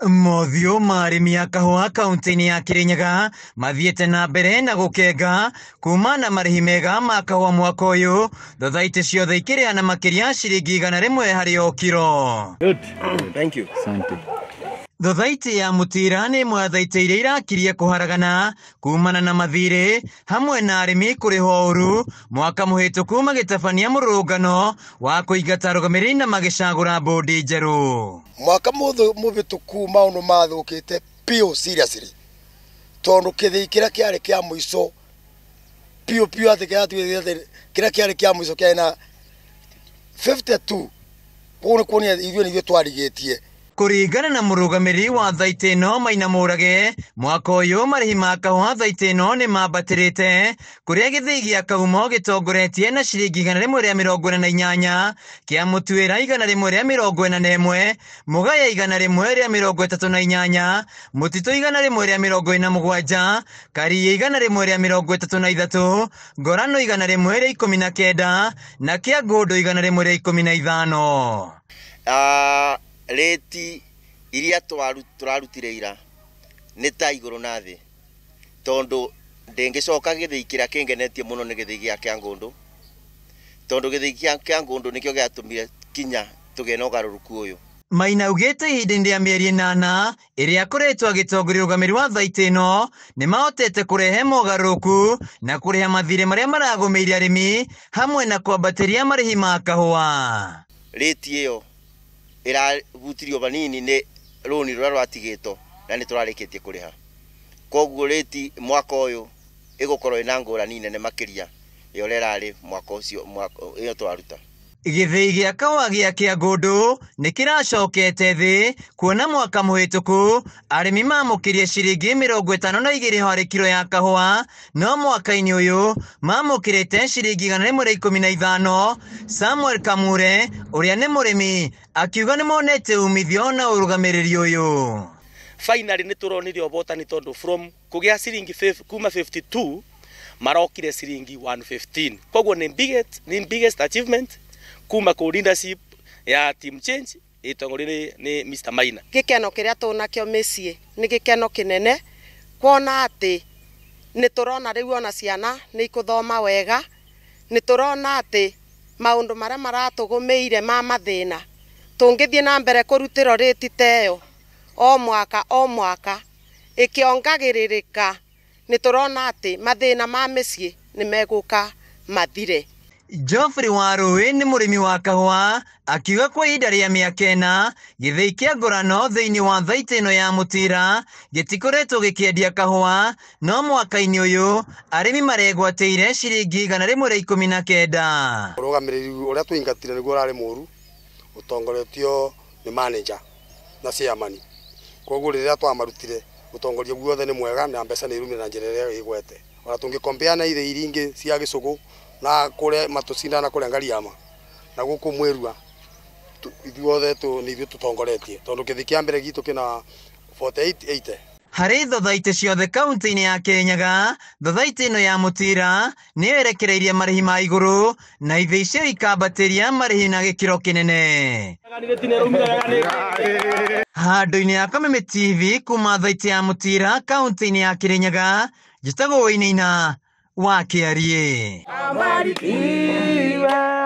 Mothiũ ma arĩmi a kahũa kaunti-inĩ ya Kirinyaga mathiĩte na mbere na gũkenga kuma na marĩhi mega ma kahũa mwaka ũyũ, thothaitĩ ciothe ikĩrĩha na makĩria ciringi 100 harĩ o kiro. Good. Thank you. Asante. Thothaitĩ ya Mũtira nĩ ĩmwe ya thaitĩ iria irakirie kũharagana kumana na mathirĩ hamwe na arĩmi kũrĩhwo ũru mwaka mũhĩtũku magĩtabania mũrũrũngano wa kũingata arũgamĩrĩri na magĩcagũra mbũndi njerũ. Mwaka mũhĩtũku maũndũ mathũkĩte biũ seriously, tondũ kĩthĩi kĩrĩa kĩarĩ kĩa mũico biũ biũ atĩ kĩrĩa kĩarĩ kĩa mũico kĩarĩ na 52, koguo nĩ kuonia ithuĩ nĩ ithuĩ twarigĩtie. Kũringana na mũrũgamĩrĩri wa thaitĩ ĩno Maina Mũrage, mwaka ũyũ marĩhi ma kahũa thaitĩ ĩno nĩ mambatĩrĩte kũrĩa gĩthĩi gĩa Kaumo gĩtongoretie na ciringi 148, kĩa Mũtuĩra 141, Mũgaya 138, Mũtitũ 147, Kariĩ 133, Ngorano 119 na Kĩangũndũ 115. Rĩti iria tũrarutire ira nĩ ta igũrũ na thĩ, tondũ ndĩngĩcoka gĩthĩi kĩrĩa kĩngenetie mũno nĩ gĩthĩi gĩa Kĩangũndũ, tondũ gĩthĩi gĩa Kĩangũndũ nĩkĩo gĩatũmire kinya tũgĩe na ũgarũrũku ũyũ. Maina augĩte ihinda-inĩ rĩa mĩeri 8 ĩrĩa akoretwo agĩtongoria ũrũgamĩrĩri wa thaitĩ ĩno nĩ mahotete kũrehe mogarũrũku na kũrĩha mathirĩ marĩa maragũmĩire arĩmi hamwe na kwambatĩria marĩhi ma kahũa. Rĩti ĩyo ĩrahutirio vanini nĩ rũni rũrĩa rwatigĩtwo na nĩ tũrarĩkĩtie kũrĩha, koguo rĩti mwaka ũyũ ĩgũkorwo ĩna ngũrani nene makĩria ya ũrĩa ĩrarĩ mwaka ũcio ĩyo tũraruta. Gĩthĩi gĩa kahũa gĩa Kĩangũndũ nĩ kĩracokete thĩ kuona mwaka mũhĩtũku arĩmi mamũkĩrie ciringi 52 harĩ kiro ya kahũa, no mwaka-inĩ ũyũ mamũkĩrĩte ciringi 115. Samuel Kamure ũrĩa nĩ mũrĩmi akiuga nĩ monete umithio na ũrũgamĩrĩri ũyũ. Finally nĩ tũronire ũhotani tondũ from kũgĩa ciringi kuma 52 marokire ciringi 115, koguo nĩ biggest achievement kuma kũ leadership ya team change ĩtongorio nĩ Mr Maina. Gĩkeno kĩrĩa tũnakĩo mĩciĩ nĩ gĩkeno kĩnene kuona atĩ nĩ tũrona rĩu ona ciana nĩ ikũthoma wega, nĩ tũrona atĩ maũndũ marĩa maratũgũmĩire ma mathĩna tũngĩthiĩ na mbere kũrutĩrwo rĩti ta ĩyo o mwaka o mwaka ĩkĩongagĩrĩrĩka, nĩ tũrona atĩ mathĩna ma mĩciĩ nĩ megũka mathire. Geoffrey Warũĩ nĩ mũrĩmi wa kahũa akiuga kwa ihinda rĩa mĩaka 4 gĩthĩi kĩa Ngorano thĩinĩ wa thaitĩ ĩno ya Mũtira gĩtikoretwo gĩkĩendia kahũa, no mwaka-inĩ ũyũ arĩmi maregwatĩire ciringi 119. Ũrũgamĩrĩri ũrĩa tũingatire nĩguo ũrarĩ mũru, ũtongoretio nĩ manager na chairman, koguo rĩrĩa twamarutire ũtongoria guothe nĩ mwega na mbeca nĩ irumire na njĩra ĩrĩa ĩgwete. Ona tũngĩkompea na ithĩi iria ingĩ cia gĩcũgũ na kũrĩa matũcindana kũrĩa Ngariama na gũkũ Mwĩrua, ithuothe nĩ ithuĩ tũtongoretie tondũ kĩthĩ kĩa mbere gitũ kĩna 4880. Harĩ thothaitĩ ciothe kaunti-inĩ ya Kirinyaga, thothaitĩ ĩno ya Mũtira nĩyo ĩrekereirie marĩhi ma igũrũ na ithĩi icio ikambatĩria marĩhi na gĩkĩro kĩnene. Handũ-inĩ ya Kameme TV kuma thaitĩ ya Mũtira kaunti-inĩ ya Kirinyaga, njĩtagwo Wainaina wa Kĩariĩ. Abarikiwe.